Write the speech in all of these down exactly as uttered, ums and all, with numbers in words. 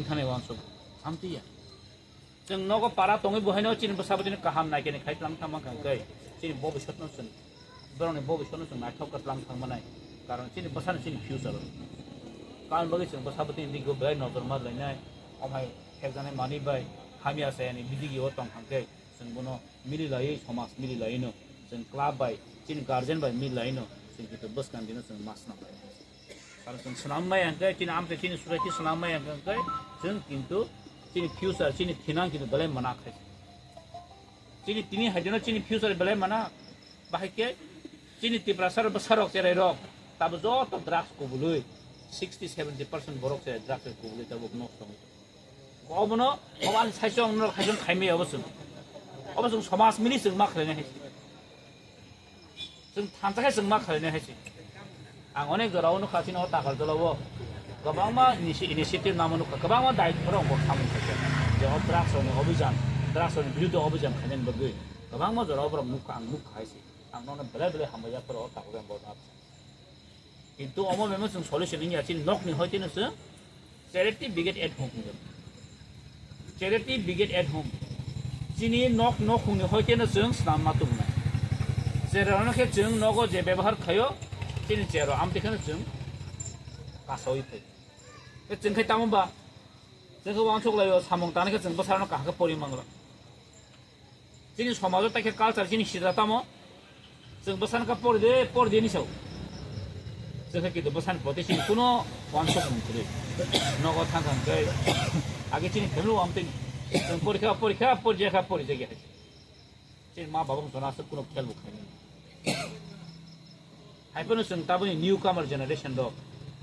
Thani wansuk, samtiya. Chwng nogo para tongwi bo haino chini bwsa bwtwini kaham naikhe ni khai tlang thangma kha hwnkhe chini bobiswtno chwng, borokni bobiswtno chwng naithok khe tlang thangmanai. Karon chini bwsano chini future o. Karon bagwi chwng bwsa bwtwini digo belai nojor ma lainai, omo hai khekjaknai manwi bai hamya sayani bidigi o tong thangkhe chwng bono mili laiwi, somaj mili laiwino chwng club bai, chini guardian bai mili laiwino chwng kintu bwskang dino chwng ma swnam lainai. Karon chwng swnam maya hwnkhe, chini amtwi chini society swnam maya hwnkhe, chwng kintu chini future, chini thinang kintu belai mana khai. Chini tini haidino chini future belai mana, bahai khe chini Tiprasa bwsarok, cherairok tabo joto drugs kubului, sixty seventy percent borok cherai drugs kubului tabuk nosto wngwi tongo. Obono, obo ani saichung norok saichung khaimaya obo chwng. Obo chwng somaj mili chwng ma khlainai hai se. Chwng thansa khe chwng ma khlainai hai se. Ang onek jora o nukha chini o Takarjala o. Kwbangma initi-, initiative namo nukha, kwbangma daitwrok bo samung khaikha. Je o drugs rokni obhijan, drugs rokni biruddhe obhijan khainani bagwi kwbangma jora o borok nukha, ang nukha hai se. Ang nono belai belai hambai yapharo o Takarjala borok. Kintu omo bemo chwng solution wngya, chini nokni hoiteno chwng charity brigade at home hwnwi. Charity brigade at home. Chini nok nokhungni hoiteno chwng swnamma tubunai. Cherarokno khe chwng nogo je bebohar khaio, chini chero amtwi kheno chwng kasaui phai. Khe chwng khai tamo ba? Chwng khe uansuk laio, samung tanai khe chwng bwsarokno kaham khe pori mangla. Chini somajo tai khe culture chini sida tamo. Chwng bwsano khe pori de, pori de ni sao. Chwng khe kintu bwsani poti chini kuno uansuk mung kwrwi. Nogo thang thang khe age chini family o amtwi chwng porikha, porikha, pori jakha, pori jakya hai. Chini ma baba wngkha aswk kuno khel bo khaimani. Haiphano chwng taboni newcomer generation rok,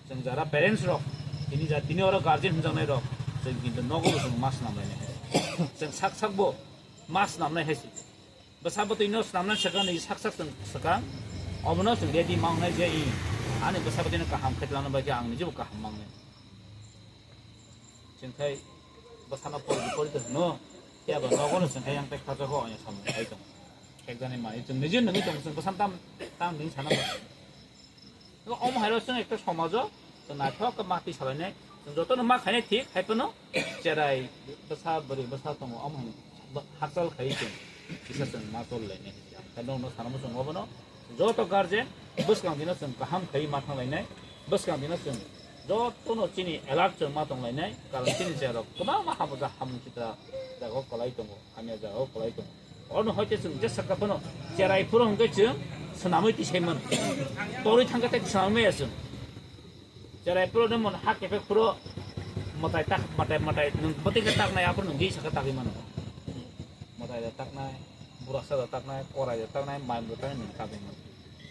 chwng jara parents rok, tini ja tini oro guardian hwnjaknai rok, chwng kintu nogo bo chwng ma swnam lainai hai. Chwng sak sak bo ma swnam nai hai se. Bwsa bwtwi no swnam nai swkang ni sak sak chwng swkang. Obono chwng ready ma wngnai je i ani bwsa bwtwi no kaham khe tlangna bagwi ang nijebo kaham ma wngnai. Chwng khai bwsano pori pori to hwno. Phiya ba nogo no chwng khai yang tai khajago, oya samung khai tong. Khekjani mai chwng niji nungwi tong, chwng bwsano tam, tam nung sana ba. Omo hairo chwng ekta somajo chwng naithok khe ma twi salainai. Chwng jotono ma khainai thik, hai phano cherai bwsa bwrwi bwsa tongo, omo hai hakchal khai chwng kisa chwng ma chol lainai. Khe nokno sanamo chwng obono joto guardian bwskang dino chwng kaham khai ma thang lainai. Bwskang dino chwng jotono chini alert chwng ma tong lainai, karon chini cherok kwbangma hamjak hamung chitra jaga o kwlai tongo, hamya jaga o kwlai tongo. Ono hoite chwng jesa khe phano cherai phuru hwnkhe chwng swnamwi tisai mano. Torwi thangkhe tei swnamwi maya chwng. Cherai phuru no mon ha kepek phuru mwtai tak, mwtai, mwtai nwng bwtwi khe taknai, aphuru nwng jesa khe tagwi mano. Mwtai da taknai, burasa da taknai, korai da taknai, mai da taknai nwng tagwi mano.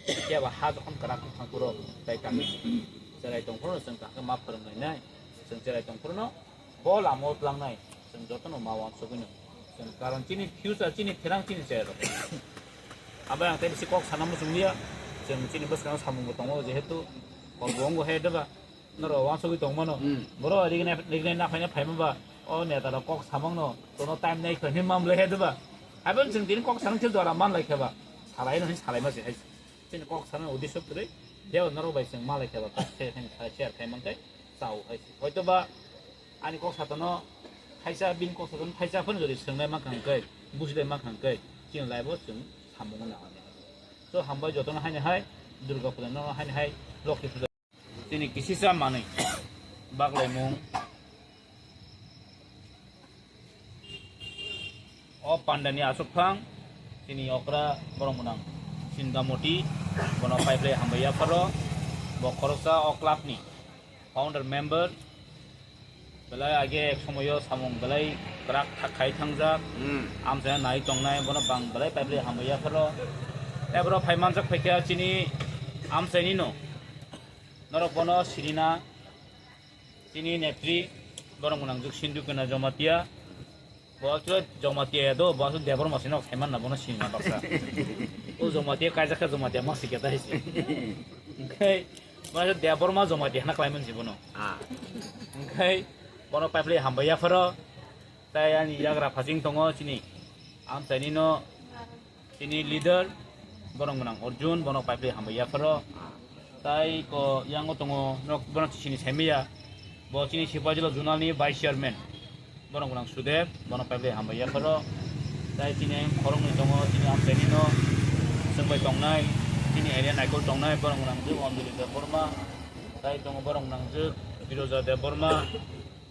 Phiya ba ha jokhon kwrak wng thang phuru tei tangwi mano. Cherai tong phuru no chwng kaham khe ma phwrwng lainai. Chwng cherai tong phuru no bo lama o tlangnai. Chwng jotono ma uansugwi no. Chwng karon chini future, chini therang, chini cherai rok. Abo ang tei bisi kok sana muchung liya. Chwng chini bwskango samung bo tongo, jehetu kok bo wngo he doba. Norok uansugwi tong mano. Hmm. Borok rignai, rignai na phaina phaima ba. O neta rok kok samang no, tono time nai khe hinwi mam le he doba. Abo chwng tini kok sana khe jora man lai khe ba. Salai no hin salai ma se hai. Chini kok sana uddesho kwrwi, tei norok bai chwng malai khe ba kok khe, khe, share khai man khe chao hai se. Hoito ba ani kok satano thaisa, bini kok satano thaisa phano jodi swngnai mankha hwnkhe, bujilai mankha hwnkhe, chini life o chwng samung wngna hwnwi. So, hambai jotono haini hai, Durga puja no haini hai, Lokhi puja. Chini kisisa manwi baklaimung. O pandani aswkphang chini okra borok mwnang Singamoti, bono paiplai hambai yapharo, bo khoroksa o club ni founder member, belai age ek somoyo samung belai kwrak thak khai thangjak, hmm, amchaino nai tongnai, bono bang belai paiplai hambai yapharo. Tei borok phai manjak phaikha chini amchaini no, norok bono sinina. Chini netri, borok mwnang juk Sindhu Kena Jamatia. Bo aswk Jamatia ya do, bo aswk Debbarma se nok saiman na bono sinina baksa. O Jamatia kaijak kha Jamatia ma sikya ta hisi. Hwnkhe, bo aswk Debbarma Jamatia hana khlai man si bono. Ah. Hwnkhe, bono paiplai hambai yapharo. Tai ani yagra phasing tongo chini amchaini no chini leader borok mwnang Arjun, bono paiplai hambai yapharo. Tai ko yango tongo nok bono sini saimaya. Bo chini Sipahijala zonal ni vice chairman, borok gwnang Sudev, bono paibai hambai yapharo. Tai chini khoroknwi tongo, chini amchaini no chwngbai tongnai, chini area naikol tongnai, borok gwnang jwk Anjali Debbarma, tai tongo borok gwnang jwk Firoza Debbarma,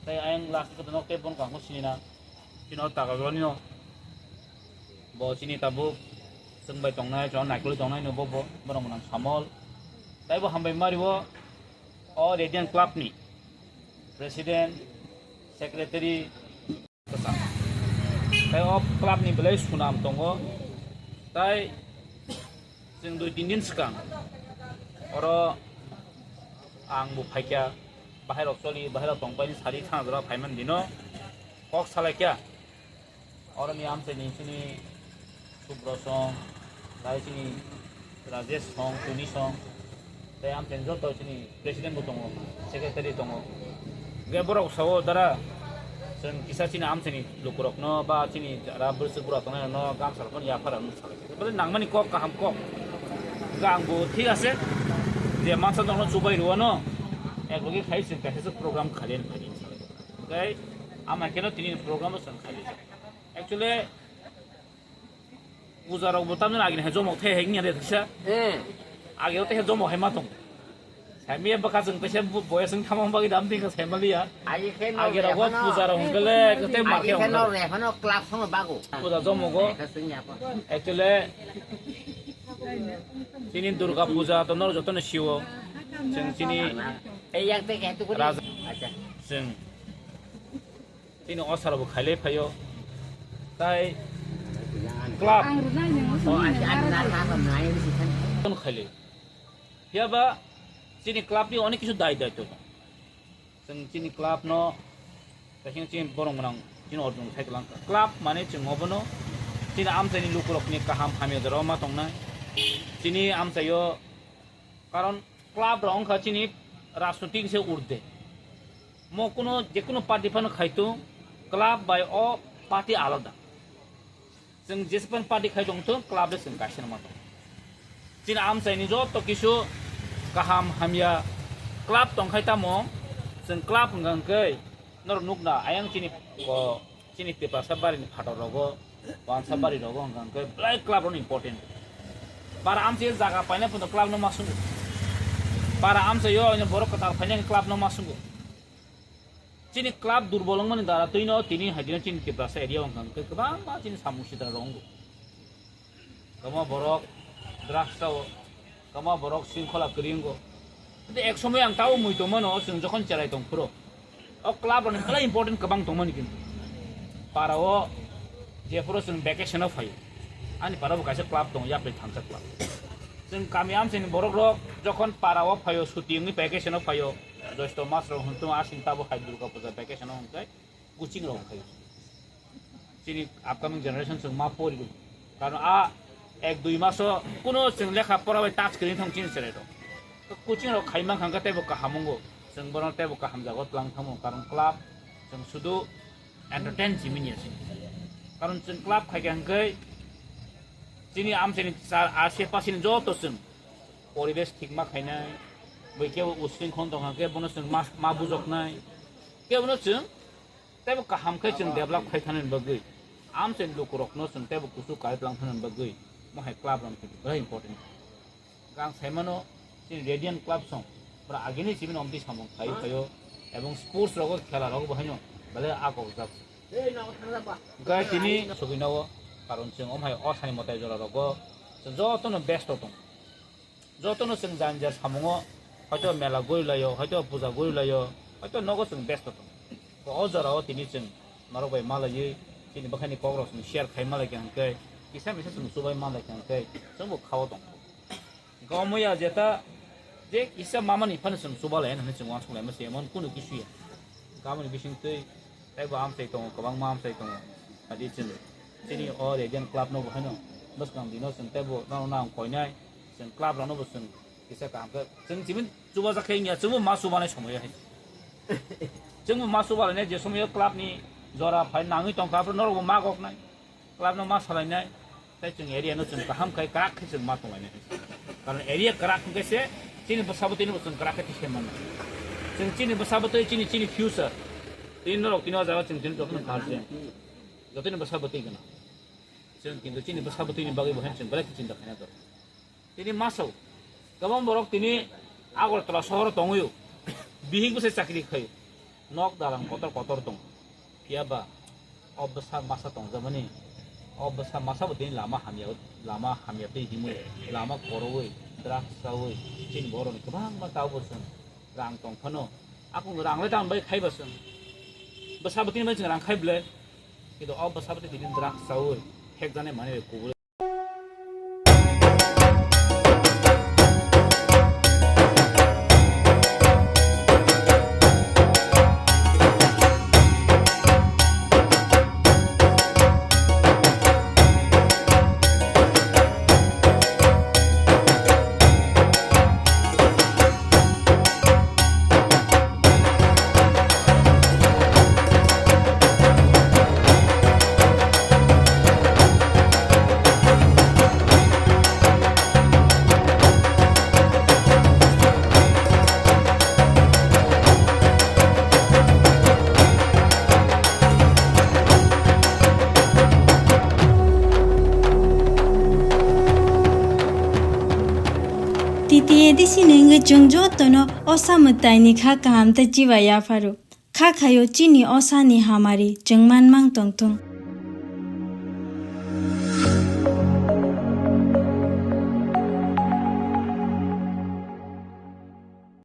tai ayang last kotor nok tei bono kangkho sinina, chini o Takarjala ni no. Bo chini tabuk chwngbai tongnai, chwng naikolwi tongnai no bo, bo, borok gwnang Samol. Tai bo hambai mari o, o Radiant Club ni president, secretary, kwcham. Tai o club ni belai sunam tongo. Tai chwng dui tin din swkang oro ang bo phaikha, bahai rok choli, bahai rok tongpai ni sari thang jora phaiman dino kok salaikha. Oro ni amchaini chini Subro song, tai chini Rajesh song, Tuni song, tai amchaini joto chini president bo tongo, secretary tongo. Hwnkhe borok sao, "Dara, chwng kisa chini amchaini lukurokno ba chini jara bwswk bura tongnai rokno gamsa rokno yaphar rokno salai." Bole nangmani kok kaham kok. Hwnkhe ang bo thik ase, je mansa tongno chubai rwano, eklogi khai chwng kaisa program khalian phai salai. Hwnkhe ama keno tini program bo chwng khali. Actually, puja rok bo tamni agini hai jomok the heng ya de thisa. Eh. Age o te jomok hai ma tong. Sai mi baka jeng te bu boya seng thamang bagi dam ding ka sai mali ya. Age khe no Age rok bo puja rok hung kele ke te mar khe hung kele. Age khe no re hano club song bago. Puja jomok go. Ka sing ya pa. Actually, chini Durga puja to nor joto no siwo. Chwng chini Ei yang te ke tu ko. Raja. Acha. Chwng. Chini o sara bo khailai phaio. Tai club. Ang rwnai nang. Oh, acha, acha, acha, acha, nai ni sikan. Kon khailai. Phiya ba chini club ni onek kisu dai dai to. Chwng chini club no, kaisa chini borok mwnang chini ordung sai kwlang. Club mane chwng obono chini amchaini lukurok ni kaham hamya jora ma tongnai. Chini amchaio Karon club rok wngkha chini rajnotik se urde. Mo kuno, je kuno party phano khaitung, club bai o party alada. Chwng jesepan party khai tongthung, club le chwng kaisa ma tong. Chini amchaini joto kisu kaham hamya club tongkhai tamo, chwng club hwnkha hwnkhe norok nukna ayang chini ko Chini Tiprasa bari ni phatar rogo, wansa bari rogo hwnkha hwnkhe belai club rok ni important. Para amchai jaga paina phano club no ma sungo. Para amchai yo borok kwtal phaina club no ma sungo. Chini club durbol wngmani dara twino tini hai dino chini Tiprasa area hwnkha hwnkhe kwbangma chini samung sitra rok wngo. Kwma borok drugs chao, kwma borok singkhola kwrwi wngo. Kintu ek somoi ang tabo mui tongmano, chwng jokhon cherai tong phuru. O club rokni belai important kwbang tongmani kintu. Para o jephuru chwng vacation o phaio. Ani para bo kaisa club tongo, yapri thansa club. Chwng kami amchaini borok rok jokhon para o phaio, suti wngwi vacation o phaio, josto mas rok hwn tong asing tabo hai Durga puja vacation o hwn khe. Coaching rok khai. Chini upcoming generation chwng ma pori. Karon a ek dui maso kuno chwng lekha pora bai touch kwrwi thang chini cherai rok. Coaching rok khai mankha hwnkhe teibo kaham wngo. Chwng bono teibo kaham jago tlang thangmo. Karon club chwng sudu entertain simi niya chini. Karon chwng club khai kha hwnkhe chini amchaini char ase pasini joto chwng poribesh thik ma khainai. Bai kebo usring khon tongkha khe bono chwng ma, ma bujoknai. Kebono chwng Teibo kaham khe chwng develop khai thani bagwi, amchaini lukurokno chwng teibo kuchuk kai tlang thani bagwi, mo hai club rok khe belai important. Ang sai mano, chini Radiant Club song, bwrok agini simi omtwi samung khai phaio, ebong sports rogo khela rogo bo haino belai agok jak. Gai tini sogwi nago, karon chwng om hai o sani mwtai jora rogo chwng jotono best o tong. Jotono chwng jani jani samungo, hoito mela gurilaio, hoito puja gurilaio, hoito nogo chwng besto tongo. O jorao tini chwng norok bai malaiwi chini bwkhani kokrok chwng share khai malaikha hwnkhe, kisa misa chwng chubai malaikha hwnkhe, chwngbo khao tongo. Hwnkhe omo ya jeta je kisa mamani phano chwng chubalaiya hwnwi chwng uansuk laima se emon kunu kisu ya. Hwnkhe aboni bisingtwi teibo amchai tongo, kwbangma amchai tongo. Adi chwng chini o Radiant Club no bo haino bwskang dino chwng teibo nono nang koinai. Chwng club rokno bo chwng kisa kaham khe chwng chini chubajak khe wngya, chwngbo ma chubanai somoyo hai. Chwngbo ma chubalainai je somoyo club ni jora phai nangwi tongkha, aphuru norokbo ma goknai, club no ma salainai, tei chwng area no chwng kaham khai kwrak khe chwng ma tonglainai. Karon area kwrak hwnkhe se chini bwsabo tini bo chwng kwrak khe thik khe mannai. Chwng chini bwsa bwtwi, chini, chini future. Tini norok tini o jaga chwng tini jotono guardian. Jotoni bwsa bwtwi gwnang. Chwng kintu chini bwsa bwtwini bagwi bo chwng belai khe chinta khaina dorkar. Tini masao kwbang borok tini Agartala sohoro tongwi o. Bihik bwsai chakri khai. Nok dalam kotor kotor tong. Phiya ba o bwsa masa tongjakmani, o bwsa masa bo tini lama hamya, lama hamya twi himwi, lama koroi, drugs chawi, chini borokni kwbangma tabuk bo chwng rang tong phano, akung rang le tam bai khai ba chwng, bwsa bo tini bai chwng rang khai ble, kintu o bwsa bo tini drugs chawi, hekjaknai manwi kubui. T T A D C ni wngwi chwng jotono osa mwtaini kha kaham tei chiba yapharo. Kha khaio chini osani hamari chwng manmang tongthung.